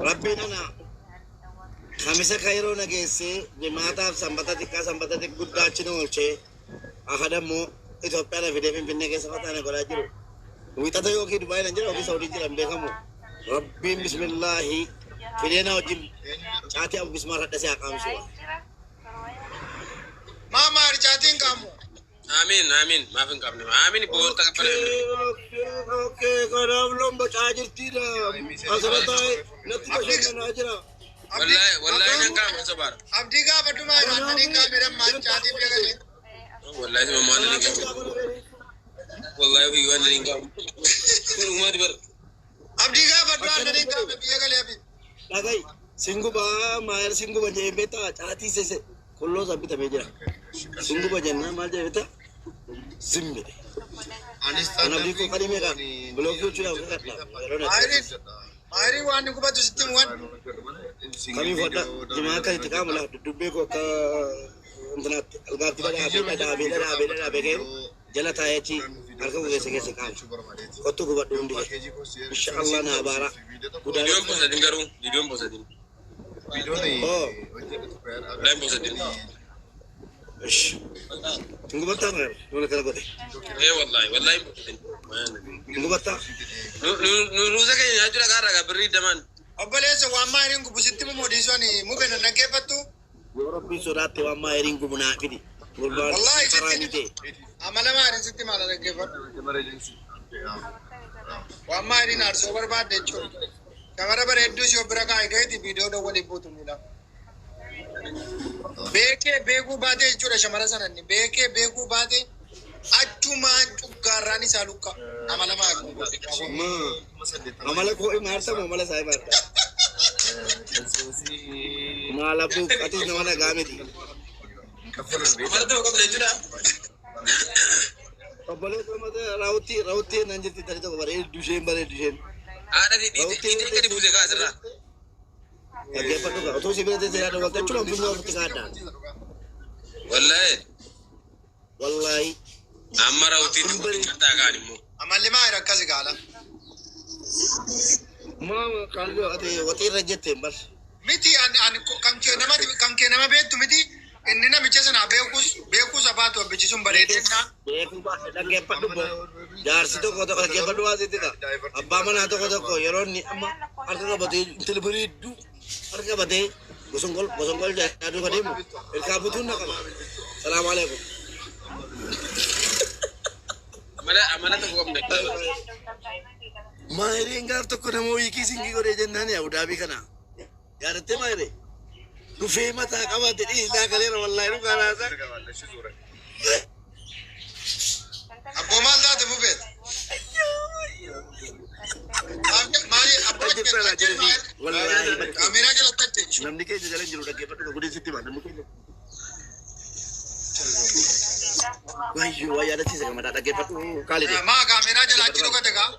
Rabbiin ana kamisa kairoo na geessee jimaataaf sanbata xiqqaa sanbata guddaa achi na oolchee ahada immoo Itoophiyaa na fidee Finfinnee keessa fataana godhaa jiru. Wixata yookiin Dubaay nan jira yookiin Saudii jira hin beekamu. Rabbiin bismillaahi fidee na wajjin caatii abu bismaar hadhasee haa qaamsu. Maa maari caatiin qaamu. Amiin amiin maaf hin qabne amiin boorta qabbana. Okay, kanaaf loon bocaa jirtiidha. Asirra taa'ee natti bashannanaa jira. Wallahi wallahi nan qaamu sobaara. Abdii gaafadhu maari aannaniin qaamedha maal caatii bira galee. Wallahi sima maal nan qaamu. Wallahi ofii waan nan qaamu. Kun uumaati bara. Abdii gaafadhu aannaniin qaame biyya galee abi. Dhagai, singuba maal singuba jedhee beektaa caatii sese kulloo san bitamee jira. Singuba jennaan maal jedhee beektaa? Zim jedhe. Kan abdii koo qalii meeqa? Bilookii jechuudhaaf kakadha. Yeroo na Maayirii waan inni gubatu sitti himu waan. kamii fodha jimaa akka itti qaamu laa duddubbee koo akka intinaatti algaatti dhadhaabee dhadhaabee dhadhaabee dhadhaabee ka'e jala taa'eechi harka koo keessa keessa qaamu. Kottu gubadhu hundi kee. Insha Allah naa baara. Viidiyoon posatin garuu viidiyoon posatin. Oh, Wallahi posatin. ish. Hingubattaa maal? Nuna kana godhe. Ee wallahi wallahi posatin. Hingubattaa. Nu ruuza keenya nyaachuu dhagaa irraa birrii damaan. Obboleessa waan maayiriin gubu sitti himu moodiisu ani mubena dhaggeeffattu. Yoo rabbiin sodaatte waan maayiriin gubu naa fidi. Gurbaan Wallahi karaa ni sitti ta'e. amala maayiriin sitti maala dhaggeeffadhu. Waan maayiriin aarsoo barbaadde jechuudha. Shamara bareedduu si of bira kaa'e gaheeti viidiyoo dawwaliif buutu miila. Beekee beekuu baatee jechuudha shamara sana inni beekee beekuu baatee achumaan cuggaarraan isaa lukka amala maayiriin gubu. Amala koo imaarta moo amala isaa imaarta? Maal abbuu atis nama nagaa miti. Amala tokko qabna jechuudha. Obboleessa mata raawutti raawutti naan jirti tani tokko bareeddu isheen bareeddu isheen. Haadha dhiitee gadi buuse kaa asirraa. Dhaggeeffadhu kaa otoo si bira teessee yaada walta jechuudha funyoo ofitti kaaddaa. Wallahi Wallaahi. amma raawwatiitti guddachaa kaan immoo. Amalli maayir akkasi gaala. Maama kaalli ati waxii irra jetteen bar. Miti ani ani kan kee nama kan kee nama beektu miti inni namicha sana beekus beekus abaatu abbichi sun bareedinna. Beekuu baate dhaggeeffadhu boo. Jaarsi tokko tokko dhaggeeffadhu waa sitti ta'a. Abbaa manaa tokko tokko yeroo inni amma harka qabatee intala bareedduu harka qabatee gosongol gosongol jedhaa duuka deemu ilkaan butuun na qaba. Salaamu alaikum. Amala amala tokko qabna jechuudha. Maayiriin gaaf tokko nama wiikii singii godhee jennaan yaa udaabii kana. Yaadattee maayiree? Dhufee mataa qabate dhiisnaa galeera wallaahi dhugaa naasaa. Abboo maal taate bubeet? Maali abboo Dhaggeeffadhaa jedhanii wallaahi bakkee. kaameeraa jalatti ajjeechu. Namni keenya jala hin jiru dhaggeeffadhu gudii sitti hima namni keenya. Wayyoo waa yaadachiisa gamadaa dhaggeeffadhu kaalidee. Maa kaameeraa jala achi dhokate gaa?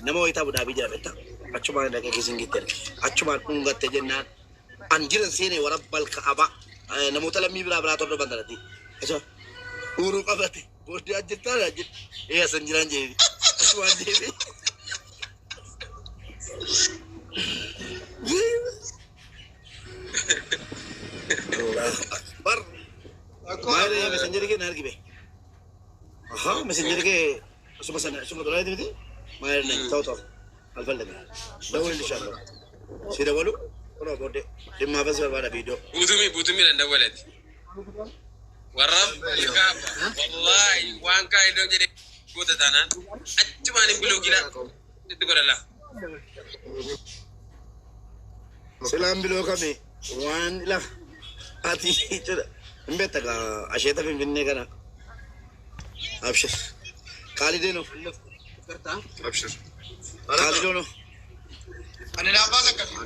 Nama wayitaa budaabii jira beektaa? Achumaan dhaqee kiisingitti erge. Achumaan dhungatte jennaan. An jiran seenee warabbal ka'aba. Namoota lammii biraa biraa torban sanatti. Isa uuruu qabate. Booddee ajjettaa ajjet. Ee asan jiran jedhee. Achumaan deemee. Allahu Akbar. Maal messenjeri kee na argi be. Ahaa messenjeri kee suma sana suma tolaa miti. Maal na ta'u ta'u. Alfalame. Dawwal inshallah. Si dabalu kunoo booddee dhimmaa bas barbaada viidiyoo. Buutumii buutumii dhan dawwalati. Warra kaaba wallahi waan kaa iddoo jedhe goota taanaan achumaan hin bilookiidha. Itti godhala. Silaan biloo kami waan ila ati jedha hin beekta kaa asheeta finfinnee kana. Abshir. Kaalidee no. Abshir. Kaalidoo no. Ani naaffaa akkasii.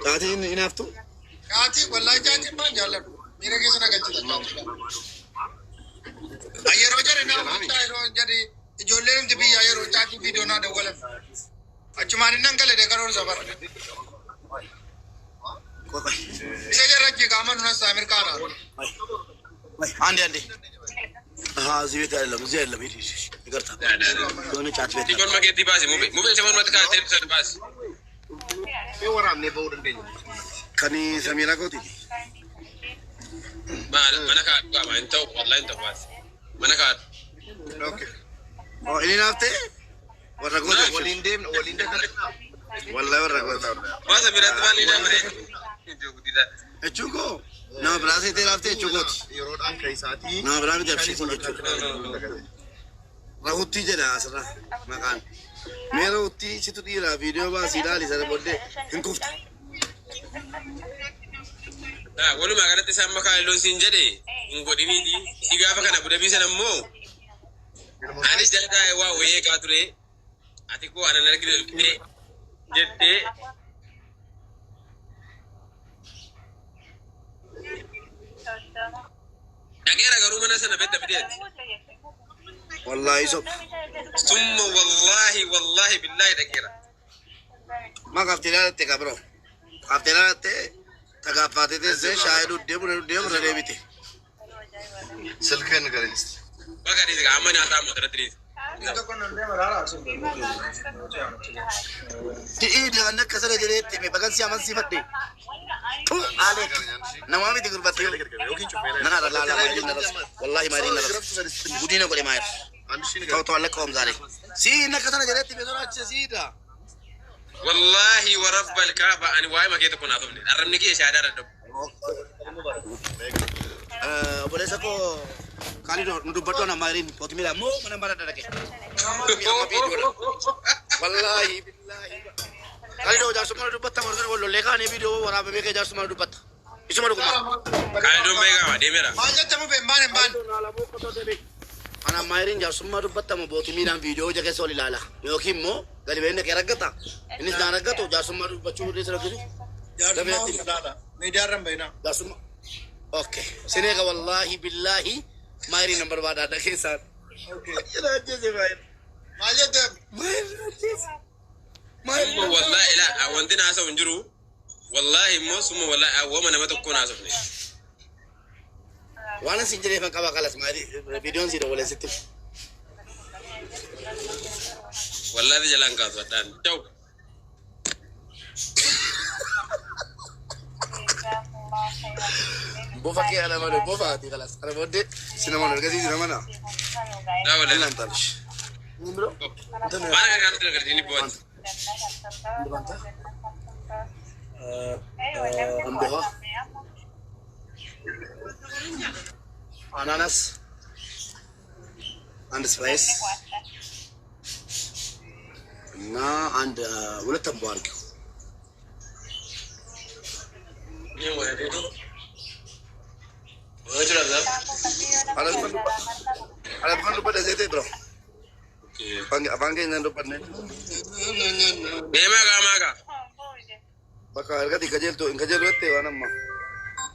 Caatiin hinaaftu. Caatii wallahi caatiin maan jaalladhu. Miira keessa na galchita caatii. Yeroo jedhe naa yeroo jedhe ijoolleen nuti biyyaa yeroo caatii viidiyoo naa dawwalan. Achumaan inni hangalee karoorsa bara. Isa jarra achi qaama nuna saamir kaana. አንዴ አንዴ አሃ እዚህ ቤት አይደለም፣ እዚህ አይደለም። ሂድ ሂድ ሂድ። ይቅርታ የሆነ ጫት ቤት Xiqqoon makeetti baasi mube. Mube isa mormatti kaa'atee ibsa baasi. Mee waraabnee bahuu dandeenya. Kan Samiraa kootiiti. Maal mana kaa'atu qaba hin ta'u wallahi hin ta'u baasi. Mana kaa'atu. Okay. Oo inni naaf ta'e warra goota Waliin deemna waliin deemna. Wallahi warra goota. Waa Samiiraatti maal ni dhaabare? Jechuun koo nama biraa seetee naaf ta'e jechuu kooti. Yeroodhaan kan isaatii. Nama biraa miti abshiitiin jechuudha. Rahuttii jedha asirra maqaan. Mee rahuttii situ dhiiraa viidiyoo baasii ilaali sana booddee hin kuftu. Walumaa galatti isaan makaa iloon siin jedhe hin godhiniiti. Si gaafa kana budabii sana immoo anis jala taa'ee waa wayii eegaa ture. Ati koo anan argine jettee dhaqeera garuu mana sana bedda fideeti. Wallaahi soba. Summa wallaahi wallaahi billaahi dhaqeera. Ma kaaftee ilaalatte qabro. Kaaftee ilaalatte tagaaffaatee teessee shaayii dhuddee buna dhuddee buna deebite. Silkeen ንገረኝ እስኪ። Bakka dhiisi amma nyaataa amma irratti dhiisi. Ti'ii dhaan akka sana jedhee itti hime bagan si amansiifadhe. Tu aleek namaa miti gurbattee. Nan haadha laalaa maayiriin na rasu. Wallaahi maayiriin na rasu. Gudiina godhe maayir. አንድ ሺህ Ta'u ንገረኝ። ta'u allakka ዛሬ. Siin akka sana jedhee itti hime sodaachise siidha. Wallaahi warabba alkaaba ani waa'ee makee tokko naaf himne. Arrabni kee shaadaa dadhabu. Obboleessa koo Kaalidoo nu dubbadhu ana maayiriin pootimiidha ammoo mana bara dhaqe. Amma viidiyoodha. Wallaahi billaahi. Kaalidoo jaarsummaa nu dubbatta marsan wal lollee kaanee viidiyoo waraabamee kee jaarsummaa nu dubbatta. Isuma dhuguma. Kaalidoon beekama deemeera. Maal jette mube hin baane hin baane. Ana maayiriin jaarsummaa dubbattama bootimiidhaan viidiyoo ija keessa ol ilaala. Yookiin immoo gadi bahee naqee raggata. Innis naan raggatu jaarsummaa dubbachuu dhiisa rakkisu. Jaarsummaa hojii ilaala. Miidiyaa irra hin bahinaa. Jaarsummaa. Okay. Sineega wallaahi billaahi maayiriin nan barbaada adda keessaan. Ajjeese maayiriin. Maal jette? Maayiriin ajjeese. Summa wallaahi ilaa wanti naasa'u hin jiru. Wallaahi immoo summa wallaahi awwama nama tokko naasofne. Waan asin jedheefan qaba kalas maayiriin viidiyoon sii dawwalee sitti. Wallaahi jalaan kaasu addaan. Ta'u. Bofa kee ala malee bofa ati kalas. Kana booddee sinama ergasii sinama na. Daa wallaahi. Illaan taalish. Waan akka kanatti agarsiisni ni bu'aati. Amboha. አናናስ አንድ ስፓይስ እና አንድ ሁለት አምቦ አድርጊው። Alafan dubbadha seetee bro. Afaan keenya hin dubbanne. Deemaa gaa maa gaa. Bakka ergati kajeeltu hin kajeelu jette waan amma.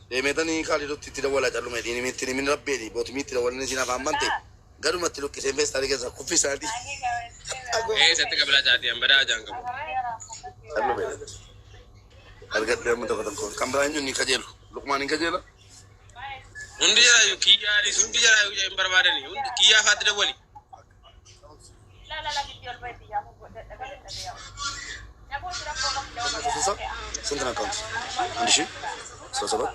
Deemeetanii kaalidotti itti dawwalaa calluma jedhanii itti himin rabbeeti bootumii itti dawwalanii siin afaan bante gadumatti luqqiseen feestaalii keessa kuffisaati. Ee isatti qabilaa caatii an badaa ajaan qabu. Calluma jedhani. Argadhee amma tokko tokko kan biraa eenyuun ni kajeelu Luqmaan hin kajeela. Hundi jaraayu kiyyaanis hundi jaraayu hin barbaadani hundi kiyyaa faatti dawwali. 60 ስንት ነው አካውንት? 1067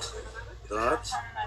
94